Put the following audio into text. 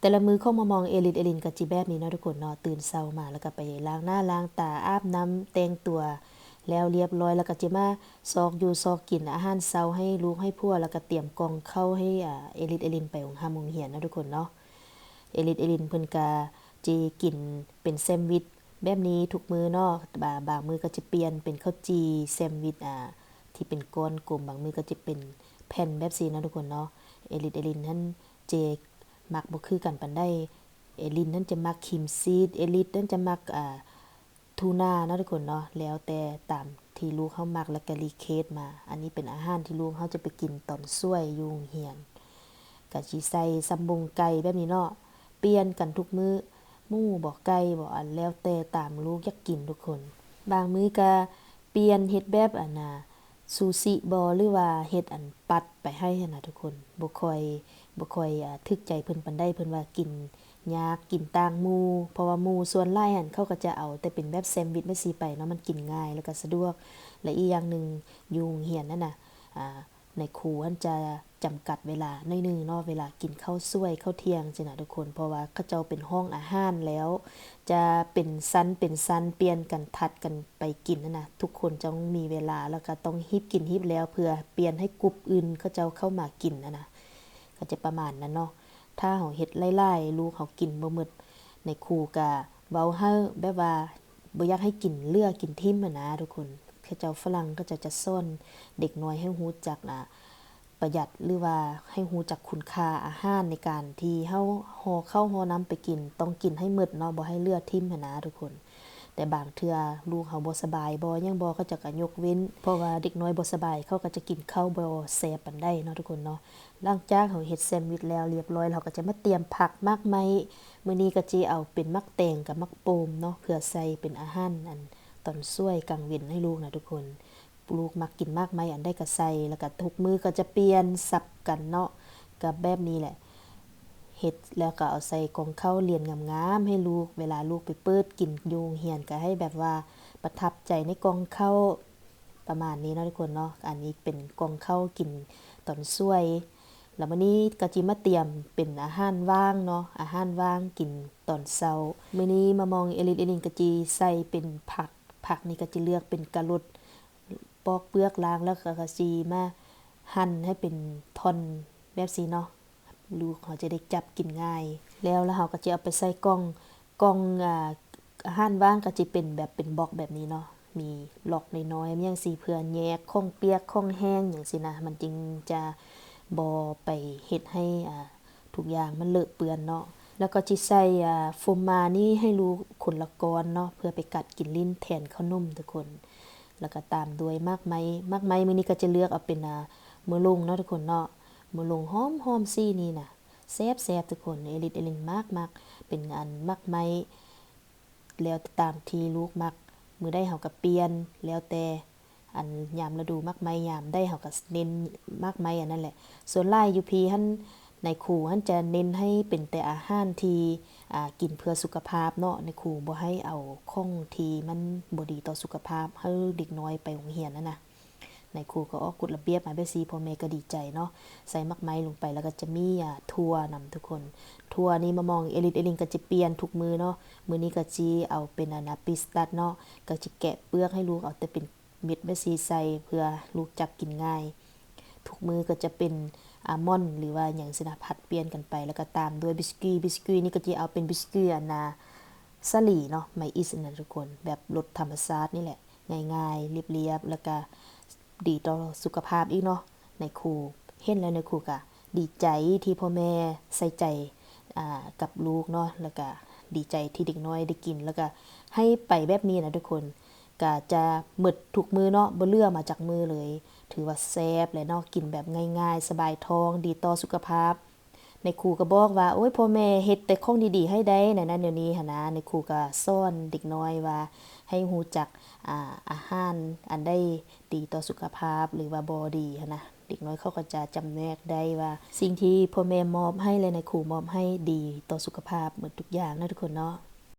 ຕ່ລະມື້ຂອງມະມອງ ເອລິດ ເອລິນ ກໍຈະແບບນີ້ເນາະທຸກຄົນເນາະ, ຕື່ນເຊົ້າມາແລ້ວກໍໄປລ້າງໜ້າລ້າງຕາ ອາບນ້ຳ ແຕ່ງຕົວແລ້ວລຽບຮ້ອຍ ແລ້ວກໍຈະມາຊອກຢູ່ຊອກກິນອາຫານເຊົ້າໃຫ້ລູກໃຫ້ຜົວ ແລ້ວກໍຕຽມກ່ອງເຂົ້າໃຫ້ ອາ ເອລິດ ເອລິນ ໄປໂຮງຮ່ຳໂຮງຮຽນເນາະທຸກຄົນເນາະ. ເອລິດ ເອລິນ ເພິ່ນກໍຈະກິນເປັນແຊນວິດແບບນີ້ທຸກມື້ເນາະ, ບາ- ບາງມື້ກໍຈະປ່ຽນເປັນເຂົ້າຈີ່ແຊນວິດ ອາ ທີ່ເປັນກ້ອນກົມ, ບາງມື້ກໍຈະເປັນແຜ່ນແບບຊີ້ເນາະທຸກຄົນເນາະ. ເອລິດ ເອລິນ ຫັ້ນ ເຈມັກບໍ່ຄືກັນປານໃດ. ເອລິນນັ້ນຈະມັກຄຣີມຊີສ, ເອລິດນັ້ນຈະມັກ ອ່າ ທູນາເນາະທຸກຄົນເນາະ, ແລ້ວແຕ່ຕາມທີ່ລູກເຮົາມັກ ແລ້ວກໍຣີເຄວສມາ. ອັນນີ້ເປັນອາຫານທີ່ລູກເຮົາຈະໄປກິນຕອນສວຍຢູ່ໂຮງຮຽນ, ກະຊິໃສ່ຊຳບົງໄກ່ແບບນີ້ເນາະ, ປ່ຽນກັນທຸກມື້, ໝູບໍ່ ໄກ່ບໍ່ ອັນແລ້ວແຕ່ຕາມລູກຢາກກິນທຸກຄົນ. ບາງມື້ກະປ່ຽນເຮັດແບບ ອັນນ່າ ຊູຊິບໍ ຫຼືວ່າເຮັດອັນປັດໄປໃຫ້ຫັ້ນນະທຸກຄົນ, ບໍ່ຄ່ອຍ ບໍ່ຄ່ອຍ ອ່າ ຖືກໃຈເພິ່ນປານໃດ, ເພິ່ນວ່າກິນຍາກ ກິນຕ່າງໝູ່, ເພາະວ່າໝູ່ສ່ວນຫຼາຍຫັ້ນ ເຂົາກໍຈະເອົາແຕ່ເປັນແບບແຊນວິດແບບຊີ້ໄປເນາະ, ມັນກິນງ່າຍ ແລ້ວກໍສະດວກ. ແລະ ອີກຢ່າງໜຶ່ງ ຢູ່ໂຮງຮຽນຫັ້ນນະ ອ່າ ນາຍຄູຫັ້ນຈະຈຳກັດເວລາໜ້ອຍໜຶ່ງເນາະ, ເວລາກິນເຂົ້າສວຍ ເຂົ້າທ່ຽງຊີ້ນະທຸກຄົນ, ເພາະວ່າເຂົາເຈົ້າເປັນຫ້ອງອາຫານແລ້ວ ຈະເປັນຊັ້ນເປັນຊັ້ນ ປ່ຽນກັນຖັດກັນໄປກິນຫັ້ນນະ. ທຸກຄົນຕ້ອງມີເວລາ ແລ້ວກໍຕ້ອງຮີບກິນຮີບແລ້ວ ເພື່ອປ່ຽນໃຫ້ກຸ່ມອື່ນເຂົາເຈົ້າເຂົ້າມາກິນຫັ້ນນະ, ກໍຈະປະມານນັ້ນເນາະ. ຖ້າເຮົາເຮັດຫຼາຍໆ ລູກເຮົາກິນບໍ່ໝົດ, ນາຍຄູກະເວົ້າໃຫ້ແບບວ່າບໍ່ຢາກໃຫ້ກິນເຫຼືອກິນຖິ້ມຫັ້ນນະທຸກຄົນ. ເຂົາເຈົ້າ ຝຣັ່ງເຂົາເຈົ້າຈະສອນເດັກນ້ອຍໃຫ້ຮູ້ຈັກ ອ່າ ປະຢັດ ຫຼືວ່າໃຫ້ຮູ້ຈັກຄຸນຄ່າອາຫານໃນການທີ່ເຮົາຫໍ່ເຂົ້າຫໍ່ນ້ຳໄປກິນ, ຕ້ອງກິນໃຫ້ໝົດເນາະ, ບໍ່ໃຫ້ເຫຼືອຖິ້ມຫັ້ນນະທຸກຄົນ. ແຕ່ບາງເທື່ອລູກເຮົາບໍ່ສະບາຍບໍ ຫຍັງບໍ ເຂົາເຈົ້າກໍຍົກເວັ້ນ, ເພາະວ່າເດັກນ້ອຍບໍ່ສະບາຍ ເຂົາກໍຈະກິນເຂົ້າບໍ່ແຊບປານໃດເນາະທຸກຄົນເນາະ. ຫຼັງຈາກເຮົາເຮັດແຊນວິດແລ້ວລຽບຮ້ອຍ ເຮົາກໍຈະມາຕຽມຜັກໝາກໄມ້. ມື້ນີ້ກໍຈະເອົາເປັນໝາກແຕງກັບໝາກໂປມເນາະ ເພື່ອໃສ່ເປັນອາຫານ ອັນ ຕອນສວຍກາງເວັນໃຫ້ລູກນະທຸກຄົນ. ລູກມັກກິນໝາກໄມ້ອັນໃດກໍໃສ່, ແລ້ວກໍທຸກມື້ກໍຈະປ່ຽນສັບກັນເນາະ, ກໍແບບນີ້ແຫຼະ. ເຮັດແລ້ວກໍເອົາໃສ່ກ່ອງເຂົ້າລຽນງາມໆໃຫ້ລູກ, ເວລາລູກໄປເປີດກິນຢູ່ໂຮງຮຽນ ກໍໃຫ້ແບບວ່າປະທັບໃຈໃນກ່ອງເຂົ້າ ປະມານນີ້ເນາະທຸກຄົນເນາະ. ອັນນີ້ເປັນກ່ອງເຂົ້າກິນຕອນສວຍ. ແລ້ວມື້ນີ້ກໍຊິມາຕຽມເປັນອາຫານຫວ່າງເນາະ, ອາຫານຫວ່າງກິນຕອນເຊົ້າ. ມື້ນີ້ມະມ່ອງເອລິດ ເອລິນ ກໍຊິໃສ່ເປັນຜັກ, ຜັກນີ້ກໍຊິເລືອກເປັນກາລົດ ປອກເປືອກລ້າງ ແລ້ວກໍ ກໍຊິມາຫັ່ນໃຫ້ເປັນທ່ອນແບບຊີ້ເນາະ, ລູກເຮົາຈະໄດ້ຈັບກິນງ່າຍ. ແລ້ວ ແລ້ວເຮົາກໍຈະເອົາໄປໃສ່ກ່ອງ, ກ່ອງ ອາ ອາຫານຫວ່າງກໍຈະເປັນແບບເປັນບລັອກແບບນີ້ເນາະ, ມີລັອກນ້ອຍໆ ຫຍັງຊີ້ ເພື່ອແຍກຂອງປຽກຂອງແຫ້ງຫຍັງຊີ້ນະ, ມັນຈຶ່ງຈະບໍ່ໄປເຮັດໃຫ້ ອາ ທຸກຢ່າງມັນເລອະເປື້ອນເນາະ. ແລ້ວກໍຈະໃສ່ ອາ ໂຟມມານີ້ໃຫ້ລູກຄົນລະກ້ອນເນາະ ເພື່ອໄປກັດກິນຫຼິ້ນແທນເຂົ້າໜົມທຸກຄົນ. ແລ້ວກໍຕາມດ້ວຍໝາກໄມ້, ໝາກໄມ້ມື້ນີ້ກໍຈະເລືອກເອົາເປັນ ອາ ເມີຫຼົງເນາະທຸກຄົນເນາະ, ເມີຫຼົງຫອມໆ ສີນີ້ນະ ແຊບໆ ທຸກຄົນ. ເອລິດ ເອລິນ ມັກໆ ເປັນອັນໝາກໄມ້ ແລ້ວແຕ່ຕາມທີ່ລູກມັກ, ມື້ໃດເຮົາກໍປ່ຽນ ແລ້ວແຕ່ ອັນຍາມລະດູໝາກໄມ້ ຍາມໃດເຮົາກໍເນັ້ນໝາກໄມ້ອັນນັ້ນແຫຼະ. ສ່ວນຫຼາຍຢູ່ພີ້ຫັ້ນ ນາຍຄູຫັ້ນຈະເນັ້ນໃຫ້ເປັນແຕ່ອາຫານທີ່ ອາ ກິນເພື່ອສຸຂະພາບເນາະ, ນາຍຄູບໍ່ໃຫ້ເອົາຂອງທີ່ມັນບໍ່ດີຕໍ່ສຸຂະພາບໃຫ້ເດັກນ້ອຍໄປໂຮງຮຽນຫັ້ນນະ. ນາຍຄູກໍອອກກົດລະບຽບມາແບບຊີ້ ພໍ່ແມ່ກໍດີໃຈເນາະ. ໃສ່ໝາກໄມ້ລົງໄປ ແລ້ວກໍຈະມີ ອາ ຖົ່ວນຳທຸກຄົນ. ຖົ່ວນີ້ມະມ່ອງເອລິດ ເອລິນ ກໍຈະປ່ຽນທຸກມື້ເນາະ, ມື້ນີ້ກໍຊິເອົາເປັນ ອັນນະ ປີສະຕັດເນາະ, ກໍຈະແກະເປືອກໃຫ້ລູກ ເອົາແຕ່ເປັນ ເມັດແບບຊີ້ໃສ່ ເພື່ອລູກຈັບກິນງ່າຍ. ທຸກມື້ກໍຈະເປັນອາມອນ ຫຼືວ່າຫຍັງຊີ້ນະ ຜັດປ່ຽນກັນໄປ, ແລ້ວກໍຕາມດ້ວຍບິສກີ. ບິສກີນີ້ກໍຈະເອົາເປັນບິສກີອັນນາສາລີເນາະ, ໄມອິສນະທຸກຄົນ, ແບບລົດທຳມະຊາດນີ້ແຫຼະ, ງ່າຍໆ ລຽບໆ ແລ້ວກໍດີຕໍ່ສຸຂະພາບອີກເນາະ. ນາຍຄູເຫັນແລ້ວ ນາຍຄູກໍດີໃຈທີ່ພໍ່ແມ່ໃສ່ໃຈ ອາ ກັບລູກເນາະ, ແລ້ວກະດີໃຈທີ່ເດັກນ້ອຍໄດ້ກິນ, ແລ້ວກະໃຫ້ໄປແບບນີ້ນະທຸກຄົນ, ກະຈະໝົດທຸກມື້ເນາະ, ບໍ່ເຫຼືອມາຈັກມື້ເລີຍ. ຖືວ່າແຊບແຫຼະເນາະ, ກິນແບບງ່າຍໆ ສະບາຍທ້ອງ, ດີຕໍ່ສຸຂະພາບ. ນາຍຄູກໍບອກວ່າ ໂອ້ຍ ພໍ່ແມ່ເຮັດແຕ່ຂອງດີໆໃຫ້ໄດ໋ ແນວນັ້ນແນວນີ້ຫັ້ນນະ. ນາຍຄູກໍສອນເດັກນ້ອຍວ່າໃຫ້ຮູ້ຈັກ ອາ ອາຫານອັນໃດດີຕໍ່ສຸຂະພາບ ຫຼືວ່າບໍ່ດີຫັ້ນນະ. ເດັກນ້ອຍເຂົາກໍຈະຈຳແນກໄດ້ວ່າ ສິ່ງທີ່ພໍ່ແມ່ມອບໃຫ້ ແລະ ນາຍຄູມອບໃຫ້ ດີຕໍ່ສຸຂະພາບໝົດທຸກຢ່າງເນາະທຸກຄົນເນາະ.